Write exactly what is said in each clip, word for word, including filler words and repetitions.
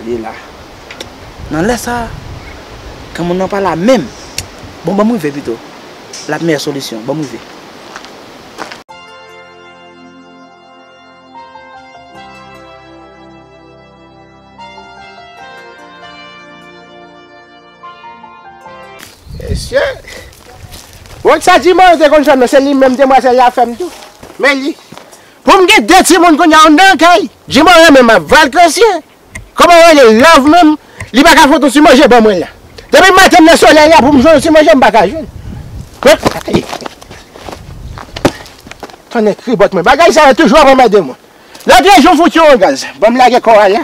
E la. Nan lè sa, granmoun nan pa la menm. Bon, ban m rive pito. L ap meyè solisyon. Ban m rive. Mesye. Bon, sa Jimoro te konn fè m nan, se li menm demwazèl la fè m tou. Men li. Pou m gen de timoun kounye a anndan kay. Jimoro menm ap valkansye. Kòman w rele love menm? Li pa ka fout yon ti manje ban mwen la. Depi maten m nan solèy la pou m jwenn yon ti manje m pa ka jwenn. Tande kribòt mwen. Bagay sa yo toujou ap anmède mwen. Lòt jou m fout yo an gaz. Ban m lage kò a la.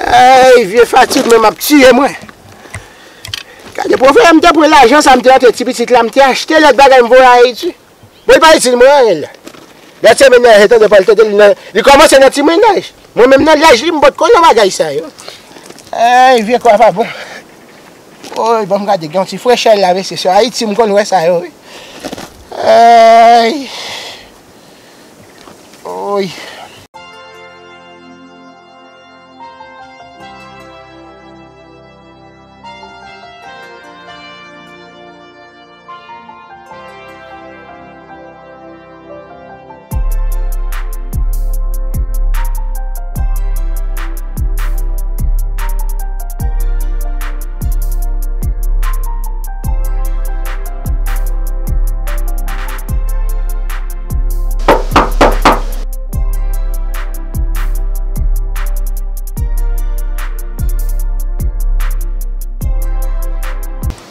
Ay, vye fatig menm ap tiye mwen. Gade pwofè m te pran lajan sa m te antre ti pitit la, m te achte lòt bagay m voye Ayiti. Bon, li pa itil mwen anyen la. Gad se mennaj, tande pa l tande li nan, li kòmanse nan ti mennaj. Mwen menm nan laj li, m potko nan bagay sa yo. Ay, vye kò a pa bon. Oy, ban m gade, gen yon ti frechè la, mesye. Se Ayiti m konn wè sa yo, wi. Ay. Oy.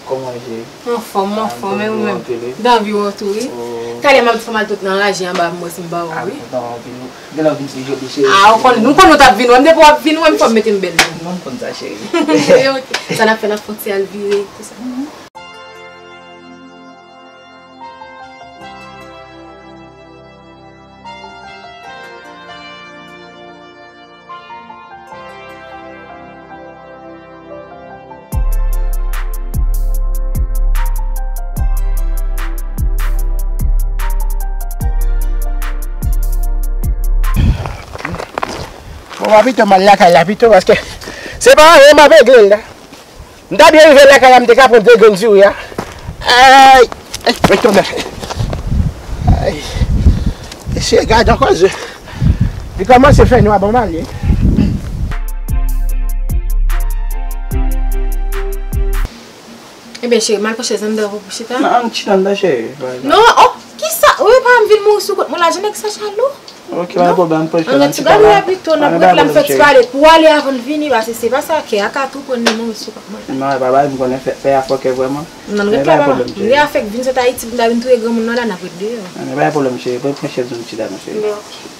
Kòman w ye? Anfòm, anfòm, e ou menm? M t anvi wè w tou, wi. Talè m ap di fò m al tout nan raje anba m wè si m pa wè w, wi. Gen lè w vin sou jòb li, cheri. Ah, ou konn, m konn ou t ap vin wè m, depi w ap vin wè m, fò m mete m bèl pou ou. M konn sa, cheri. Ok. Sa n ap fè, n ap fè yon ti al vire, tout sa. Bon, pa pito m al lakay la pito, paske se pa anyen m ap regle l la. M ta byen rive lakay la, m te ka pran de grenn diri a. Ay! Ay, mwen tonbe. Ay! Mesye, gad yon koze. Li kòmanse fè nwa, bon, m ale. Ebyen, cheri, m al pran chèz anndan pou chita. Non, ann chita anndan, cheri. Non, oh, kisa? Ou pa m vin mouri sou kont mwen la, jan nèg sa chalou. Ok, pa gen pwoblèm, pran chèz, ann chita la. Ann gade la pito, n ap ret la, m fè ti pale pou w ale avan n vini, paske se pa sa, kè a ka tou pran nan men w sou kont mwen. Non, e pa bagay, m konnen fè, fè a fòkè vrèman. Non, ret la, papa. M gen afè k vin sot Ayiti, pou m ta vin touye granmoun nan la, n ap ret deyò. Ann, pa gen pwoblèm, cheri, pran, pran chèz ou, chita non, cheri. Mèsi.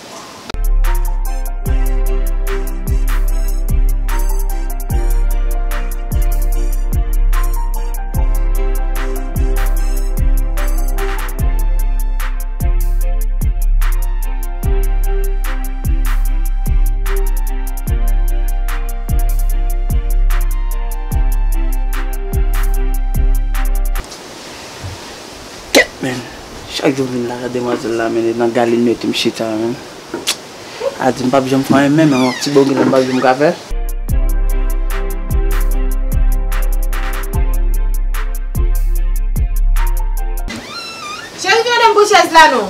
Kèt, men. Chak jou m vin la, demwazèl la, men, nan galil mete m chita, men. A di m p ap janm fè anyen, men, men yon ti bogey la, m p ap janm ka fè. Cheri, vin ede m pou chèz la, non.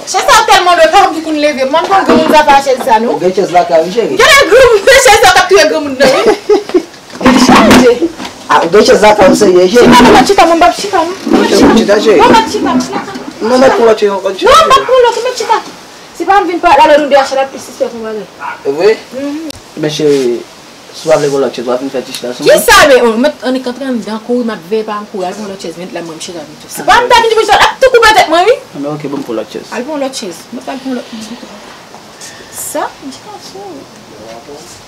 Chèz sa tèlman lou, e pa m ki konn leve. M pa konn granmoun sa fè a chèz sa, non. Gen chèz lakay ou, cheri. Gen lè granmoun, chèz sa k ap touye granmoun nan, wi. Li chaje. A, ou Richès la pa m serye, cheri. Chita, non, chita, mwen m p ap chita, non. Mwen chita, cheri. Mwen m p ap chita, non. Non, mwen pran lòt cheri, mwen chita. Non, mwen p ap pran lòt, mwen chita. Se pa m vin pa la lè nou de a chita ap plis sispann yon bagay. E vre? Mhm. Men cheri, si w pa vle pran lòt chèz, w ap vin fè ti chita sou mwen. Kisa, men, oh, mèt annik antre anndan, kouri, m ap veye pa m kouri, al pran lòt chèz, mèt la, mwen m chita pito. Se pa m ta vin di pou chita, l ap tou koupe tèt mwen, wi. Ah, men ok, ban m pran lòt chèz. Al pran lòt chèz. Mèt al pran lòt. Sa, m chita sou ou.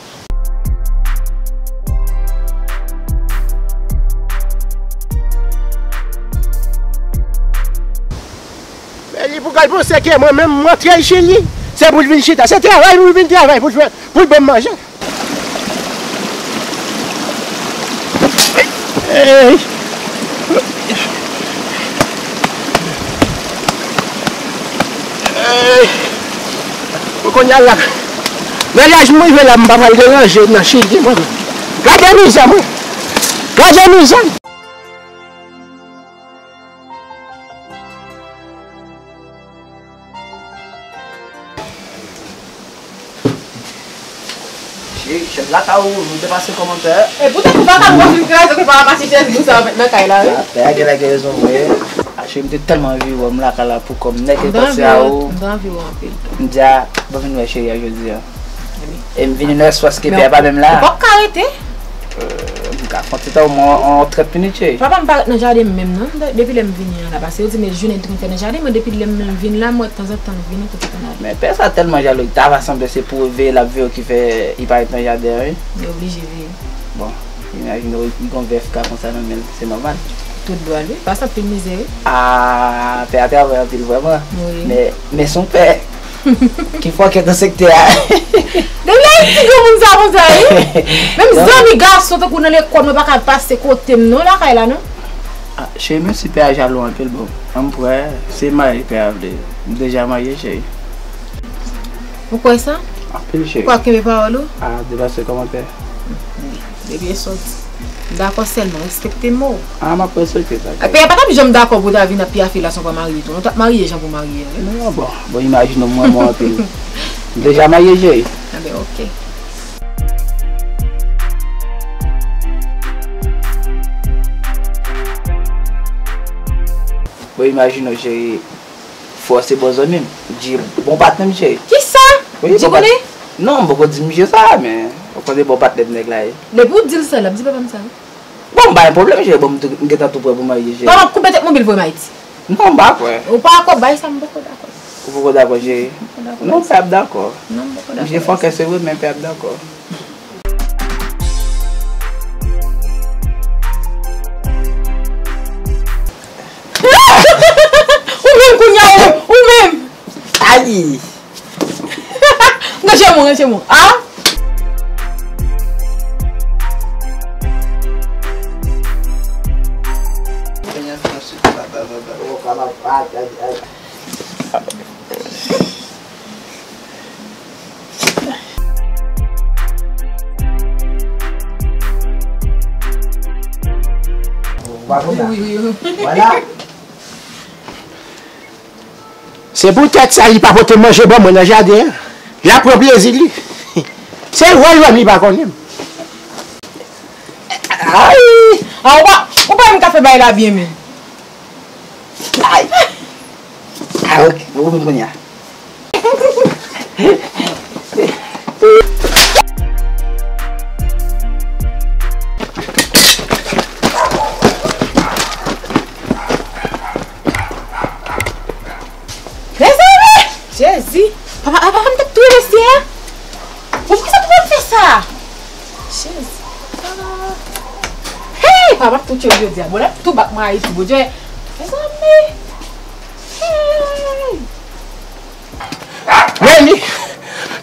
Men li pou kal panse ke mwen menm m antre Chili, se pou l vin chita. Se travay pou l vin travay, pou l jwenn, pou l ban m manje. Ey! Ey! Mwen kounye a la. Nan laj mwen rive la, m pa pral deranje nan Chili, mwen. Gade mizè, mwen. Gade mizè. Cheri, chèz la ka ou, nou te pase kòmantè. E poutan nou pa ka pran vin kraze, nou pa pase chèz pou sa nan kay la, wi. Ah, pè a gen lè gen rezon vre. Ah, cheri, m te tèlman anvi wè w, m lakay la pou kòm nèg e panse a ou. M te anvi wè w anpil tou. M di a, bon vin wè cheri a jodi a. E m vini nan espwa ke pè a pa menm la. Ou p ap ka rete. Euh, m ka fè yon ti tan, omwen yon trant minit, cheri. Papa m pa ret nan jaden m menm non, de- depi lè m vini an la, paske yo di m e jounen li te konn fè nan jaden, men depi lè m vin la, m wè tanzantan l vini, tanzantan l ale. Men pè sa tèlman jalou, li ta va sanble se pou veye l ap veye w ki fè li pa ret nan jaden an, wi. Li oblije veye. Bon, imajine w, li gon vè fika konsa nan men l, se nòmal. Tout dwa l, wi, pase anpil mizè, wi. Ah, pè a travay anpil vrèman. Wi. Men, men se yon pè. Ki fòkèt nan sektè a. Depi Ayiti granmoun sa konsa, wi. Menm zanmi gason tankou nan lekòl, mwen pa ka pase kote m non, lakay la non. Ah, cheri, menm si pè a jalou anpil, bon, an m prè, se marye pè a vle. M deja marye, cheri. Ou kwè sa? Anpil, cheri. Ou kwè w ap kenbe pawòl ou? Ah, depase kòmantè. Depi e sòti. M dakò sèlman, respekte mo. Ah, m ap respekte sa. Epi, pa t ap janm dakò pou w ta vin ap piyafe la san w pa marye tou. Nou t ap marye jan pou w marye a, wi. Non, bon. Bon, imajine w, m renmen w anpil. M deja marye, cheri. Enben, oke. Bon, imajine w, cheri. Fò se bon zanmi m. Dji bon patnè m, cheri. Kisa? Wi, Dji bon pat- konnen? Non, m poko di misye sa, men ou konnen bon patnè m nèg la ye. Depi w di l sa, l ap di papa m sa, wi. Bon, m pa gen pwoblèm, cheri. Bon, m tou- m gentan tou prè pou marye, cheri. Papa m koupe tèt mobil voye m Ayiti. Non, m pa kwè. Ou pa dakò, bay sa m poko dakò. Ou poko dakò, cheri? M poko dakò. Non, pè ap dakò. Non, m poko dakò. Misye fòkè, se vre, men pè ap dakò. Ou menm kounye a, ou, ou menm. Ayi. Ranje mwen, ranje mwen. Ah? Wi, wi, wi. Vwala. Se poutèt sa li pa pote manje ban mwen nan jaden an. L ap pran plezi li. Se wè l wè m li pa konnen m. Ay! A, ou pa, ou pa menm ka fè bagay la byen menm. Ay! A, ok. Ou menm kounye a. Mezanmi! Jezi! Papa, papa, m t ap touye mesye a. Bon, poukisa papa m fè sa? Jezi! Ah. Hey! Papa m ap tou tchwe jodi a. Bon, l ap tou bat mwen Ayiti, Bondye. Mezanmi! Hey! Reni!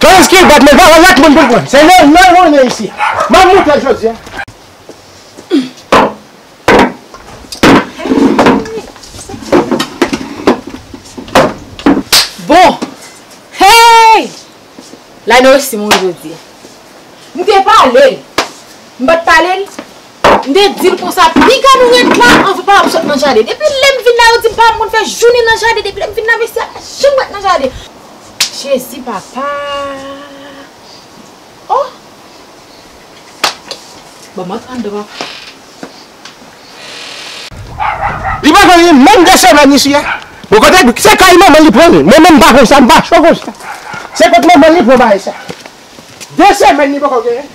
Tandis ke l bat men pa yon lòt moun pou l pran. Se non, non, non, non, isi. M ap moute jodi a. Bon! Hey! Lionel resi mouri jodi a. M te pale l. M pa t pale l. M te di l konsa, piga nou ret la, anvan papa m sot nan jaden. Depi lè m vin la, yo di m papa m konn fè jounen nan jaden. Depi lè m vin la, mesye a pa janm ret nan jaden. Jezi, papa. Oh! Bon, m antre anndan, papa. Menm de semèn isi a. Bon, kote, se kay manman li pran li. Mwen menm m pa konn sa, m pa cho konsa. Se kot manman li pran bagay sa. De semèn li poko genyen.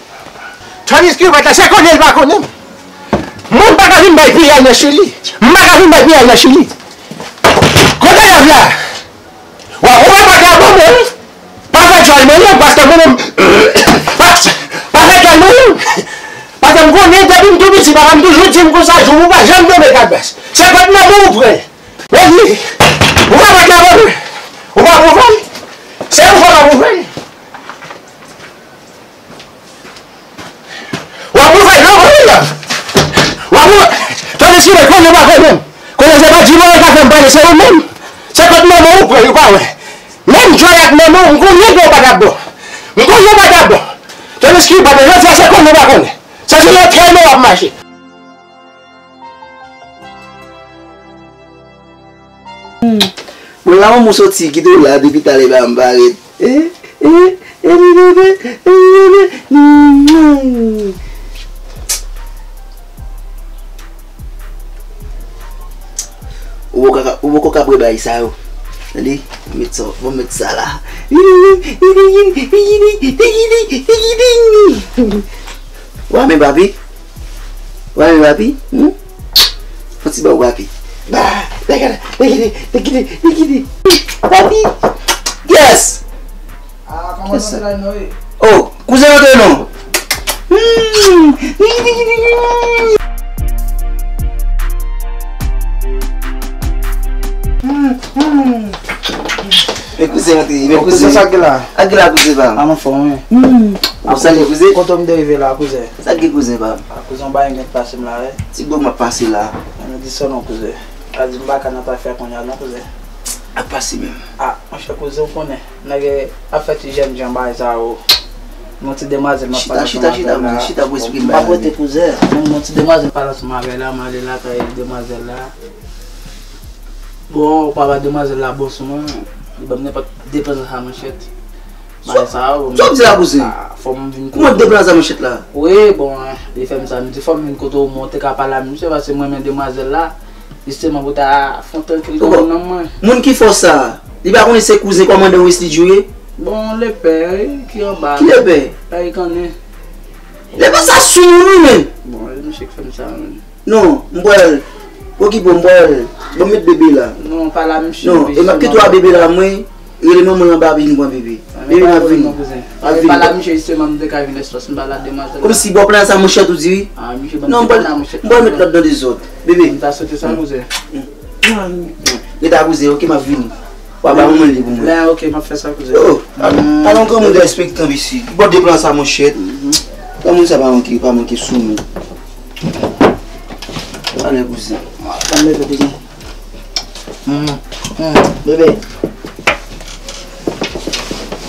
Tandiske lòt la, se konnen l pa konnen. Mwen m pa ka vin bay piyay nan Chili. M pa ka vin bay piyay nan Chili. Kote lòt la? Wa, ou pa pòte a bon mwen. Pa fè djòl mwen non, paske mwen menm, pa, pa fè djòl mwen non. Paske m konnen depi m tou piti, papa m toujou di m konsa, jou ou pa janm tonbe kalbas. Se kot manman ou pran. Men li, ou pa pòte a bon mwen. Ou pa pou fè l. Se ou fò pa pou fè l. W ap ouvè non, wi. W ap ouvè. Tandiske konnen pa konnen. Konnen se pa di mwen ka fè m pale, se ou menm. Se kot manman ou pran, ou pa wè. Menm jwèt ak manman ou, m konnen ke w pa t ap bon. M konnen w pa t ap bon. Tandiske pa t, jodi a se konnen pa konnen. Sa se yon trèl w ap mache. Bon, la manman w soti, kite w la depi talè ba m parèt. Eh, eh, eh, bebe, eh, bebe. Ou poko ka, ou poko ka bwè bay sa yo. Tande, met sa, bon, met sa la. Wa men papi. Wa men papi. Hmm? Fò ti ba w papi. Ba, lagada, lagada, lagada, lagada. Papi. Yes. Ah, kòman sa la non? Oh, kouzen antre non. Hmm. Hmm, hmm. Men kouzen antre, men kouzen. Kouzen sa gen la? A gen la kouzen pa m. A m anfòm wi. Hmm. Ou salye kouzen? Kote m te rive la kouzen? Sa gen kouzen pa m? A kouzen yon bagay nèt pase m la wi. Ti bon m ap pase la. An di sou non kouzen. A di m pa ka nan pafè kounye a non kouzen. Ap pase menm. A, monchè kouzen ou konnen. Nèg ap fè ti jèn jan bagay sa yo. Yon ti demwazèl m ap pale ansanm avè l la. Chita, chita, chita, kouzen, chita pou esplike m bagay la. M ap rete kouzen. Yon ti demwazèl m pale ansanm avè l la, m ale lakay demwazèl la. Bon, papa demwazèl la bon sou mwen. Li ban m nenpòt de plan sa manchèt. Bagay sa yo. Sa w di la kouzen? Ah, fò m vin kote w. Kouman de plan sa manchèt la? Wi, bon, li fè m sa. M di fò m vin kote w, mwen te ka pale a misye, paske mwen renmen demwazèl la. Jisteman pou ta fè yon trankil kòm nanm mwen. Moun ki fè w sa, li pa konnen se kouzen kòmandan Wesley Djou ye? Bon, lepè, wi, ki anba. Ki lepè? Erik Anne. Lepè sa sou moun wi menm. Bon, e misye k fè m sa menm. Non, m pral okipe w, m pral. Bon, met bebe la. Non, pa la misye. Non, e m ap kite w a bebe la, mwen. Rele manman l anba vin pran bebe. Bebe m ap vini. M ap vini. Pa la misye jisteman m te ka vin espas m pa la demwazèl la. Kòmsi bò plan sa manchèt ou di wi. Ah, misye ban m pran manchèt. Non, m pral met lòt nan dezòd. Bebe. M ta swete sa kouzen. Rete a kouzen, oke, m ap vini. W a ba manman l li pou mwen. Lè, oke, m ap fè sa kouzen. Oh, pa, pa nan granmoun derespektan isit. Bò de plan sa manchèt. Granmoun sa pa manke, pa manke sou nou. Talè kouzen. Tann leve depi. Hmm, hmm, bebe.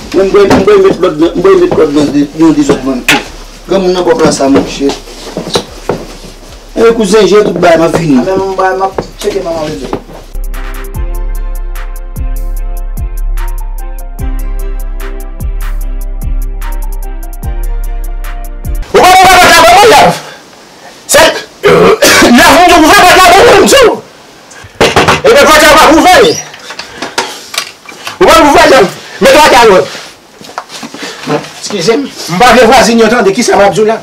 Mwen m bwè, m bwè met lòt nan, m bwè met lòt nan de, nan dezòd mwen tou. Granmoun nan bò plan sa manchèt. Enben kouzen, jere tout bagay, m ap vini. Anben m bay, m ap tcheke manman bebe. Ou pa wè pòt la ban mwen lèv. Se lèv m di w ouvè pòt la ban mwen m di w. Ebyen pòt la pa pou ouvè. Ou pa pou ouvè lèv. Mete w atè alò. Eskize m, m pa vle vwazin yo tande kisa m ap di w la.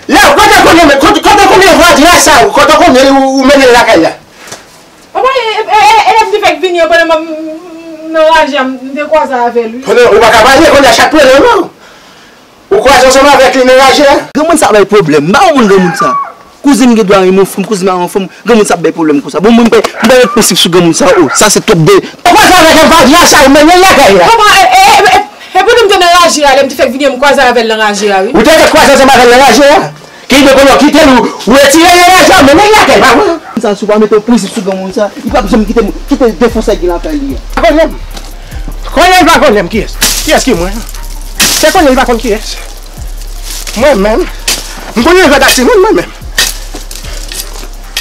La, kote w konnen, kote, kote w konnen vwazin la sa, kote w konnen ou, ou mennen l lakay la? Papa, e, e, e, e, e, m te fèk vini an, pandan m ap, m, m, m nan raje a, m, m te kwaze avè l, wi. Pandan, ou pa ka pale, kounye a chat pran nan men w. Ou kwaze ansanm avèk li nan raje a? Granmoun sa bay pwoblèm, m pa konprann granmoun sa. Kouzen m gen dwa renmen yon fanm, kouzen m pa renmen yon fanm, granmoun sa ap bay pwoblèm konsa. Bon, mwen, m pa, m pa met prensip sou granmoun sa, oh, sa se twòp de. Ou kwaze avèk yon vwazin la sa, ou mennen l lakay la. Papa, e, e, e, e, e pandan m te nan raje a, lè m te fèk vini an, m kwaze avè l nan raje a, wi. Ou te fèk kwaze ansanm avè l nan raje a? Ki de konnen w kite l, ou, ou retire l nan raje a, ou mennen l lakay, pa vre? Sa, si w pa mete yon prensip sou granmoun sa, li p ap janm kite, kite defo sa ki lakay li a. Pa konnen m. Konnen l pa konnen m kiyès. Kiyès ki mwen? Se konnen l pa konn kiyès. Mwen menm, m konn jwèt ak timoun mwen menm.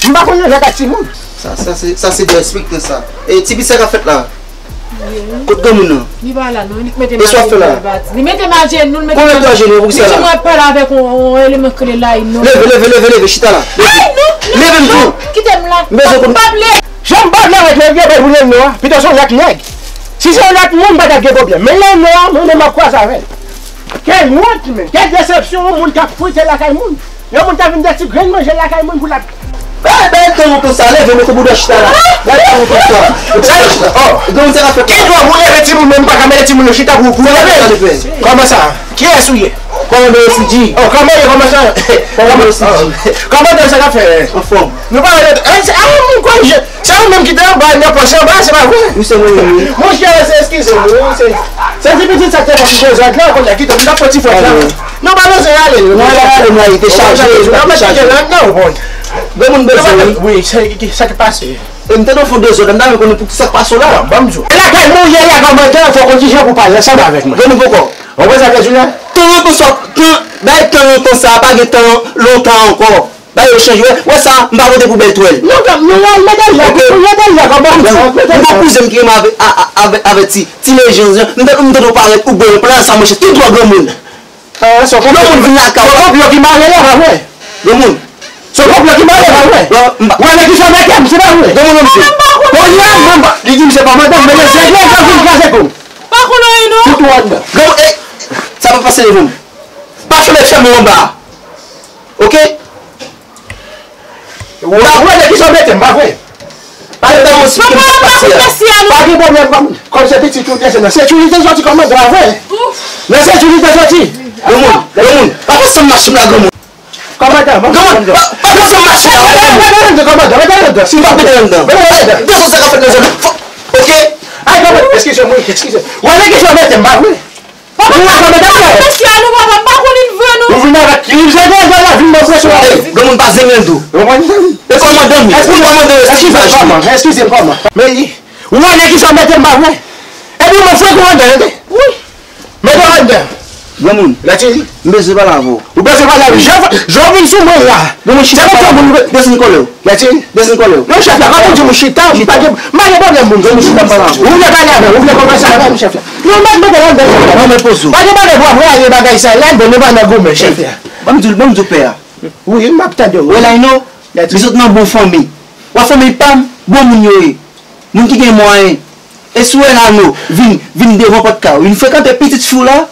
M pa konn jwèt ak timoun. Sa, sa se, sa se derespektan sa. E, ti pitit sa k ap fèt la? Kot granmoun nan? Li pa la non, li mete m ajenou. Li mete m ajenou, li mete m ajenou. Konbyen tan ajenou pou sa la? Li di mwen pale avèk yon, yon eleman ki rele Laïn non. Leve, leve, leve, leve, chita la. Leve. Ay, non, non, leve m di w. Kite m la. M bezwen konn. Pa vle. Jan m pa vle avèk nèg yo, bay pou Laïn non an. Pito se yon lòt nèg. Si se yon lòt moun, m pa t ap gen pwoblèm. Men Laïn non an, mwen menm m ap kwaze avè l. Kèl wont, men. Kèl desepsyon, yon moun k ap frite lakay moun. Yon moun ta vin de ti grenn manje lakay moun pou l ap. Bay, bay tan lontan sa, leve, mete bouda chita la. Bay tan lontan sa. Mete bouda chita. Oh. Granmoun sa ka fè. Ki dwa pou leve timoun, men m pa ka mete timoun yo chita pou, pou leve? Kòman sa? Kiyès ou ye? Kòmandan Osidji. Oh, kòman ye, kòman sa? Kòmandan Osidji. Kòmandan sa ka fè? Anfòm. Nou pa rele, eh, se, ah, moun kwè je, se ou menm ki te anba, nan pòch anba, se pa vre? Wi, se mwen menm, wi. Monchè, se eskize m, wi, se, se ti pitit sa k te fè ti dezòd la, kounye a, kite m, m t ap fè ti fwèt la. Non, pa bezwen ale, non. Non, pa ale, non, li te chaje, li te chaje. Granmoun bezwen, wi. Wi, sa ki, sa ki pase? E m te nan fon dezòd, m ta renmen konnen pou ki sa k pase w la. Bon, ban m di w. E lakay mwen ou ye la, kòmandan, fò w konn kijan pou pale ansanm avèk mwen. Granmoun poko. Ou konprann sa m vle di w la? Tan lontan sa, tan, bay tan lontan sa, pa gen tan lontan ankò. Bagay yo chanje, wè, wè sa, m pa vote pou Bètwèl. Non, non, non, mete l la, mete l la, kòman m di w? M gon kouzen m ki renmen avè, a, a, avè, avè ti, ti Lejanz lan, m tande, m tande w parèt, ou bwè yon plan sa, monchè, tout dwa granmoun. Ah, se yon konplo. Yon moun vin lakay ou. Se yon konplo ki mare la, pa vre? Yon moun. Se yon konplo ki mare la, pa vre? Wè, nèg ki fè mèt m, se pa vre? Yon moun, yon moun. Kounye a, mwen, li di m se pa madanm, men se vye, vye, vye, vye, vye, kou. Pa konnen anyen, non. Tout ou anndan. Granmoun, eh, sa pa pase devan m. Pa fè mèt fè mwen anba. Oke? W ap wè lè ki sa w mete m, pa vre? Pa gen pwoblèm, pa gen pwoblèm, kòm, kòm se pitit ou desann nan sekirite soti kòmandan, pa vre? Nan sekirite soti. Granmoun, granmoun, pa fè san machin la, granmoun. Kòmandan, pa fè san machin la, granmoun. Mete l anndan, kòmandan, mete l anndan, silvouplè. Mete l anndan. Mete l anndan. Gade sa k ap fèt nan zòn nan. Oke? Ay, kòmandan, eskize mwen, eskize. W ap wè lè ki sa w mete m, pa vre? Papa, mesye a nou, papa, m pa konn li vre, non. Ou vin avèk ki? Ou vin avèk ki? Ou vin avèk ki? Ou vin avèk ki? Granmoun pa zengle l tou. Ou konprann? E kòmandan m ye. Ou kòmandan yo, eskize m, kòman? Eskize m, kòman? Men, ou konnen ki sa w mete m, pa vre? Epi mwen fè kòmandan, tande? Wi. Mete w anndan. Granmoun. Lateri. M bezwen pale avè w. Ou bezwen pale avè m? Jan, jan w vin sou mwen la. Granmoun, chita. Se konsa moun desann kòlè w. Lateri. Desann kòlè w. Non, chèf la, pa pou di m chita, m pa gen, m pa gen pwoblèm moun, granmoun, chita, m pale avè w. Ou vle pale avè m, ou vle konvèse avè m, chèf la. Non, mèt mete l anndan, chèf la. Non, men poze w. Pa gen bagay pou ap rayi bagay sa la, bon, nou pa nan goumen, chèf la. Ban m di w, ban m di w pè a. Wi, m ap tande w. Wè la, non. Li sot nan bon fanmi. Wè fanmi pa m, bon moun yo ye. Moun ki gen mwayen. E si w wè Lano vin, vin devan pòt kay ou, vin frekante pitit fi w la,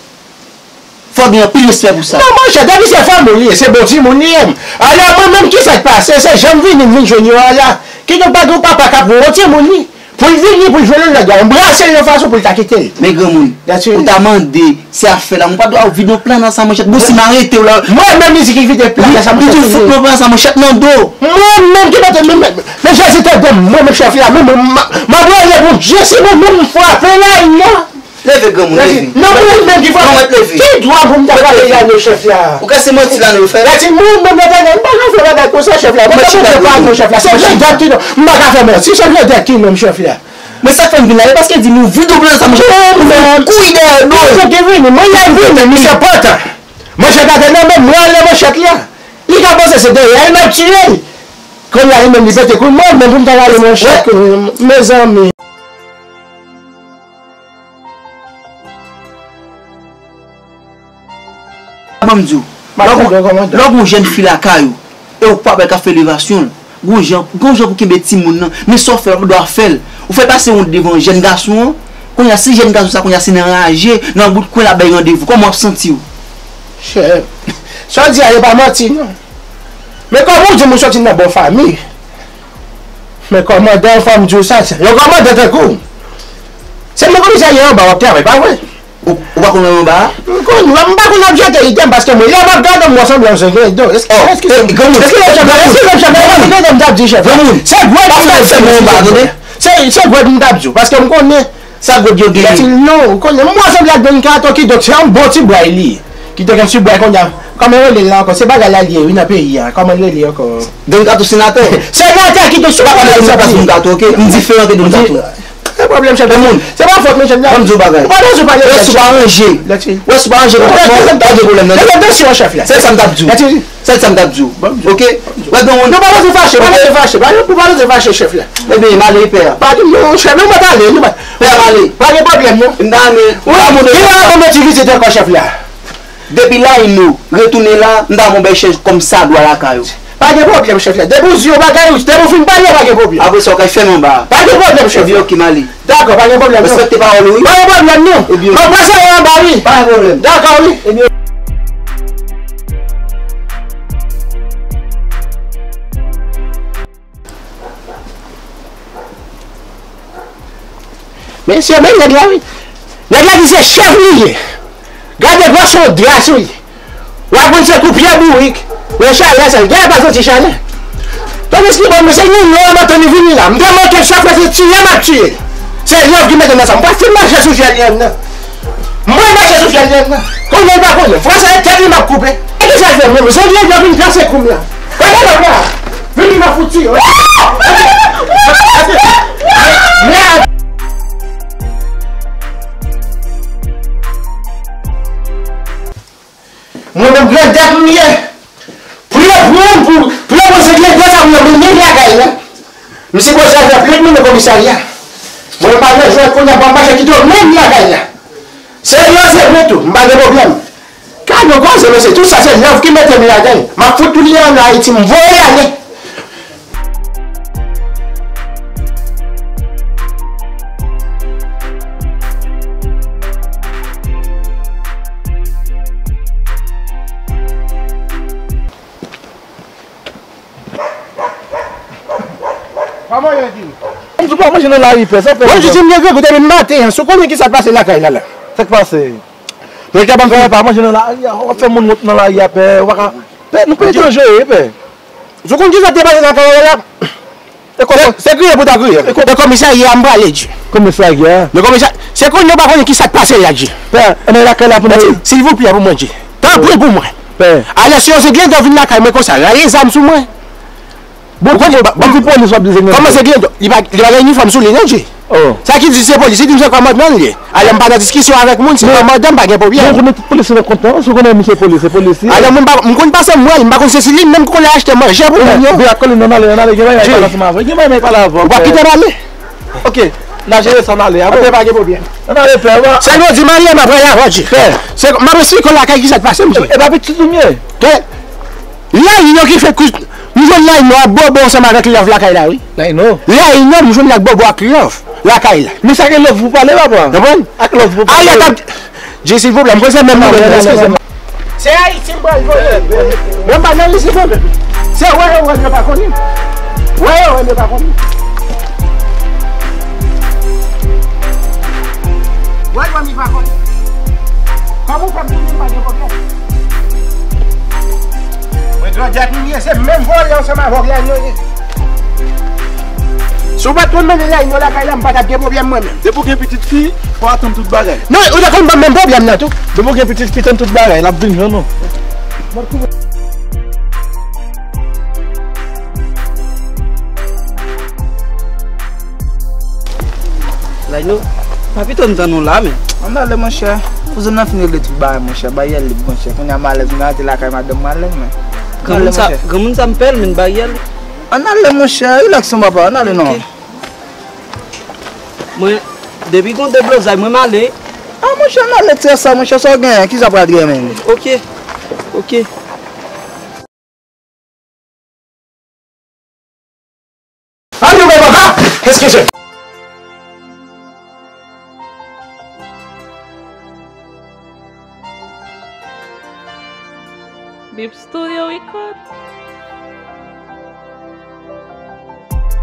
fò w gen anpil respè pou sa. Non, monchè, depi se fanmi w li ye, se bon timoun li ye. Alò, mwen menm, ki sa k pase? Se jan m vini, m vin jwenn yo a la. Kidonk, pa gen yon papa k ap wont timoun li. Pou l vini, pou l jwenn yon nèg la, anbrase l yon fason pou l ta kite l. Men granmoun, ou ta mande, se afè la, mwen pa dwe vide yon plan nan sa, monchè. Bon, si m arete w la. Mwen menm, li di ki vide plan nan sa, monchè. Li di fout yon plan nan sa, monchè, nan do. Mwen menm ki mete, men, men, men Jezi tande m, mwen menm chèf la, mwen menm, m, m ap rele Bondye, si mwen menm m frape la, non. Leve, granmoun, leve. Non, mwen menm ki frape. Ki dwa pou m ta frape la, non, chèf la? Ou kwè se manti la, non, yo fè? Mwen menm, Letènèl, m pa ka fè bagay konsa, chèf la. Mwen menm, chèf la, non, chèf la. Se vle dèt ki non. M pa ka fè manti, se vle dèt ki non, chèf la. Men sa k fè m vin la, e paske di nou vide w plan sa, monchè. Ou vin kouri dèyè nou. Mwen ki vini, mwen la vini, misye pantan. Manchèt atè nan men m, mwen anlè manchèt la. Li ka panse se dèyè l m ap tiye l. Kounye a, li menm li pete kout, mwen menm pou m ta rale manchèt, mezanmi. Ban m di w, lè w gon jèn fi lakay ou, e ou pa wè l ka fè elevasyon l, gon jan, gon jan pou kenbe timoun nan, men sa w fè l, ou pa dwe fè l. Ou fè pase wont devan jèn gason an, kounye a si jèn gason sa kounye a se nan raje, nan bout kwen l ap bay randevou, kòman w ap santi w? Chè, sa w di a, e pa manti non. Men kòman w di m ou soti nan bon fanmi? Men kòmandan, fò m di w sa, se yon kòmandan tankou w. Se nan komisarya anba w ap travay, pa vre? Ou, ou pa konn wè m anba a? M konn wè, m pa konn ap jete ide m, paske mwen, lè m ap gade m, m wè sanble yon zen gen do. Eske, eske, eske lè m t ap di chèf la, eske lè m t ap di chèf la? Se gwèd m t ap di w, se, se gwèd m t ap di w, paske m konnen. Sa gwèd yo genyen? Non, ou konnen, m wè sanble ak Don Kato, kidonk se yon bon ti bway li ye. Kidonk yon ti bway kounye a, kòman yo rele l la ankò? Se bagay la li ye, wi, nan peyi a. Kòman l rele ankò? Don Kato senatè. Senatè, kidonk se bagay la li ye. Don Kato, oke? M diferan de Don Kato. Pwoblèm, chèf la. Se pa fòt mwen, chèf la. Ban m di w bagay. Ou pa bezwen pale. Wè, si w pa ranje. Wè, si w pa ranje konpòtman w, pa gen pwoblèm, non. Lè ti, lè ti, chèf la. Sèl sa m t ap di w. Sèl sa m t ap di w. Ban m di w. Oke? Wè, gen moun. Nou pa bezwen fache, pa bezwen fache. Pa gen, pa bezwen fache, chèf la. Ebyen, m ale, pè. Pa di non, chèf, nou mèt ale, nou mèt. Pè, m ale. Pa gen pwoblèm, non. M ta renmen. Wi, m ta renmen ti vizit ankò, chèf la. Depi Layino retounen la, m ta renmen w bay chèz kòm sa dwa lakay ou. Pa gen pwoblèm, chèf la. Depi w di yon bagay, depi w fin pale, pa gen pwoblèm. Apre sa, w kay fè m anba a. Pa gen pwoblèm, chèf la. Ebyen, oke, m ale. Dakò, pa gen pwoblèm, non. Respekte pawòl ou, wi. Pa gen pwoblèm, non. Ebyen, oke. Mwen pase anba, wi. Pa gen pwoblèm. Dakò, wi. Ebyen, mesye, men nèg la, wi. Nèg la di se chèf li ye. Gade gwo son dra sou li. W ap konn se kou pye bourik. Nan chalè sa, gen pa soti chalè. Tandiske bon, mesye, nou lò, m ap tann li vini la. M te manke l, chak fwa se tiye m ap tiye l. Se love ki mete m nan sa. M pa fin mache sou fyèl li an nan. Mwen mache sou fyèl li an nan. Konnen l pa konnen. Fwa sa, e tèt li m ap koupe. E kisa l fè menm? Zendyen yo vin plase kou m la. Gade lòt la. Vini m ap fout tiye. Mèd. Mwen menm grandèt m ye. Pou yo pran m, pou, pou yo pran se grandèt sa pou yo mennen m lakay la. M sipoze al fè plent mwen nan komisarya. Mwen pa nan jwèt kounye a, pa mache kite w menm lakay la. Serye, serye tou, m pa gen pwoblèm. Gade yon koze, mesye, tout sa se love ki mete m ladan l. M ap fout tounen ann Ayiti, m voye ale. Pa manje, di. M di w pa manje nan lari, pè, sa fè. Mwen di w m gen grangou depi maten an, si w konnen kisa k pase lakay la la. Sa k pase? Mwen ka ban m fè pa manje nan lari a, w ap fè moun wont nan lari a, pè, w pa ka. Pè, nou pa etranje, pè. Ou konn kisa te pase nan kay la? Se, se kriye pou ta kriye. E komisarya a m prale, Dji. Komisarya? Nan komisarya, se kounye a ou pa konnen kisa k pase la, Dji. Pè, e nan lakay la pou nou. Silvouplè pou mwen, Dji. Tanpri pou mwen. Pè. Alè, si yon Zenglendan vin lakay mwen konsa, raye zam sou mwen. Bon, ou konn, bon, bon, polis w ap di Zenglendan. Kòman Zenglendan? Li pa, li pa gen inifòm sou li, non, Dji. Oh. Sa ki di se polis, li di m se kòmandman l ye. Alò, m pa nan diskisyon avèk moun, se kòmandan m, pa gen pwoblèm. Bon, konnen tout polisye nan kont lan, si w konnen misye polis, se polisye. Alò, mwen m pa, m konn pase m wè l, m pa konn se si li menm ki konn achte manje pou moun yo. Pè, pè, a kole, non, n ale, n ale, gen bagay m pale ansanm avè w, gen bagay m pale avè w. Ou pa kite m ale? Ok, n a jere sa, n ale, a bon. Ok, pa gen pwoblèm. N ale, pè, w a. Sèlman di m ale, m ap rele avè w, Dji. Pè. Se, m ap esplike w lakay kisa k pase, mesye. E pa pitit ou m ye? Pè. Layino ki fè kou, m jwenn Layino ap bobo ansanm avèk love lakay la, wi. Layino? Layino, m jwenn l ap bobo ak love lakay la. Men sa gen love pou pale, papa. Konprann? Ak love pou pale. Alè, tap, Dji, silvouplè, m konn se menm moun, eskize m. Se Ayiti m pral voye. Mwen pa nan li, silvouplè. Se wè yo wè m, yo pa konnen. Wè yo wè m, yo pa konnen. Wè yo wè m, yo pa konnen. Kòman w fè m tounen, pa gen pwoblèm. Mwen grandèt m ye, se menm vòlè ansanm avè w la nou ye. Si w pa t konn mennen Layino lakay la, m pa t ap gen pwoblèm mwen menm. Depi w gen pitit fi, fò w tann tout bagay. Non, ou ta konn ban m menm pwoblèm nan tou. Depi w gen pitit fi, tann tout bagay, l ap vin jwenn ou. Layino, pa pito m tann ou la, men. Ann ale, monchè. Kouzen nan fin regle tout bagay, monchè. Baryè lib, monchè. Kounye a m alèz, m rete lakay madanm mwen alèz, men. Ann ale, monchè. Granmoun sa, granmoun sa m pè l, men baryè lib. Ann ale, monchè. Rilaks non, papa. Ann ale non. Ok. Mwen, depi gon deblozay, mwen m ale. A, monchè, ann ale, tchè sa, monchè, sa w genyen? Kisa w pral genyen menm? Ok. Ok. Ann ouvè pòt la! Eskize m. Bip Studio Record.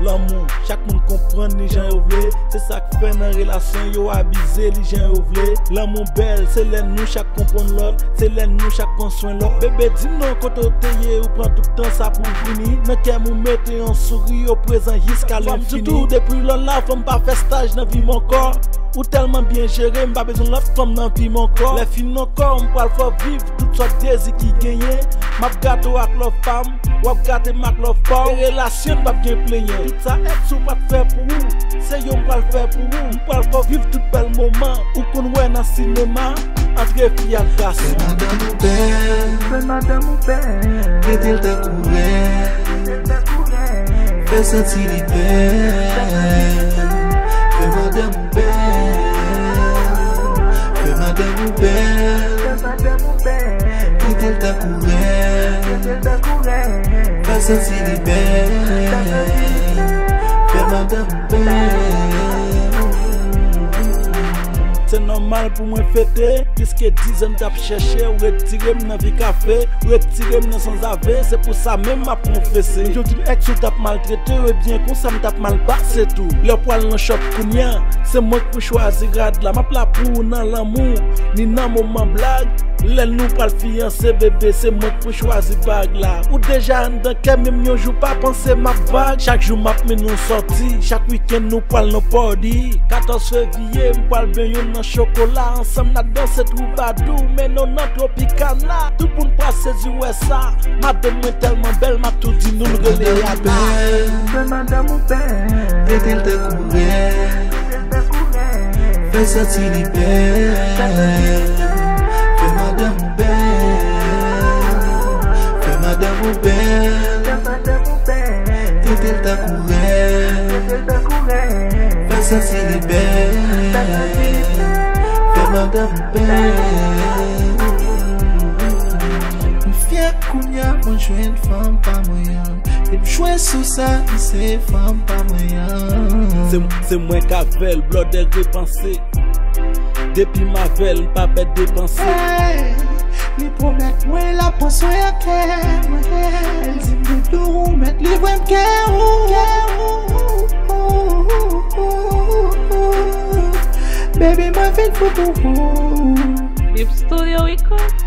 Lanmou, chak moun konprann li jan yo vle. Se sa k fè nan relasyon yo abize li jan yo vle. Lanmou bèl, se lè nou chak konprann lòt. Se lè nou chak pran swen lòt. Bebe, di m non, kote w te ye, ou pran tout tan sa pou w vini. Nan kè m ou mete yon souri, ou prezan jiska lenfini. Fò m di w tou, depi lò la, fò m pa fè staj nan vi m ankò. Ou tèlman byen jere, m pa bezwen lòt fanm nan vi m ankò. Lè fini ankò, m pral fè w viv tout sòt dezi ki genyen. M ap gate w ak love pa m, w ap gate m ak love pa w. E relasyon n p ap gen plenyen. Tout sa èks ou pa t fè pou ou, se yo m pral fè pou ou. M pral fè w viv tout bèl moman ou konn wè nan sinema. Antre fi ak gason. Fè madanm ou bèl. Fè madanm ou bèl. Trete l tankou rèn. Trete l tankou rèn. Fè santi li bèl. Fè madanm ou bèl. Fè madanm ou bèl. Fè madanm ou bèl. Trete l tankou rèn. Trete l tankou rèn. Fè santi li bèl. Fè madanm ou bèl. Se nòmal pou mwen fete, pliske dizan m t ap chèche, ou retire m nan vi kafe, ou retire m nan sanzave, se pou sa menm m ap konfese. Jodi m èks ou t ap maltrete w, ebyen konsa m t ap mal pase tou. Lè w pral nan chòp kounya, se mwen k pou chwazi rad la, m ap la pou ou nan lanmou, ni nan moman blag. Lè nou pral fiyanse, bebe, se mwen k pou chwazi bag la. Ou deja anndan kè m, menm yon jou pa panse m ap bag. Chak jou m ap mennen w sòti, chak wikenn nou pral nan party. Katòz fevriye, m pral benyen w nan chokola. Ansanm n a danse twoubadou, mennen w nan Tropicana. Tout moun pral sezi wè sa. Madanm mwen tèlman bèl, m ap tou di nou l rele Rihanna. Fè madanm ou bèl. Trete l tankou rèn. Fè santi li bèl. Fè madanm ou bèl. Fè madanm ou bèl. Trete l tankou rèn. Fè santi li bèl. Fè madanm ou bèl. M fyè kounya mwen jwenn fanm pa mwen an. E m jwe sou sa, m se fanm pa mwen an. Se, se mwen k avè l, blòdè repanse. Depi m avè l, m pa pè depanse. Hey, li pwomèt mwen l ap pran swen ak kè mwen. Li di m doudou, ou mèt livre m kè ou. Baby, mwen vin fou pou ou. Lip Studio Record.